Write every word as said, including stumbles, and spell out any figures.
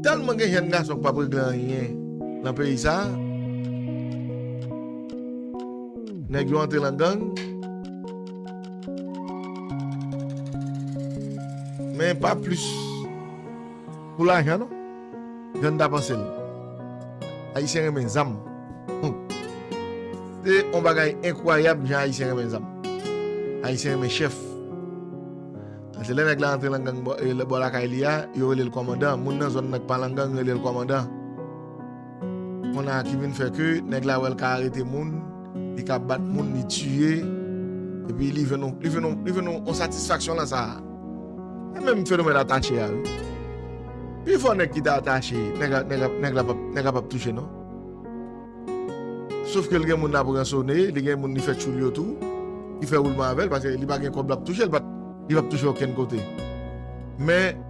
Tèlman gen jèn gason k p ap regle anyen nan peyi sa a. Nèg yo antre nan gang. Men pa plis pou lajan non. Jan n ta panse l. Ayisyen renmen zam. Hmm. Se yon bagay enkwayab jan Ayisyen renmen zam. Ayisyen renmen chèf. Se lè nèg la antre nan gang bò, e, bò lakay li a, yo rele l kòmandan. Moun nan zòn nan k pa nan gang rele l kòmandan. Kounye a ki vin fè ke nèg la wè l ka arete moun, li ka bat moun, li tiye, epi li jwenn yon, li jwenn yon, li jwenn yon, yon satisfaksyon nan sa a. E menm fenomèn atache a, wi. Pifò nèg ki te atache, nèg la, nèg la, nèg la p ap, nèg la p ap touche, non. Sof ke l gen moun l ap ransone, li gen moun li fè tchoul yo tou, ki fè woulman avè l, paske li pa gen kòb l ap touche, li pa, li p ap touche okenn kote. Men,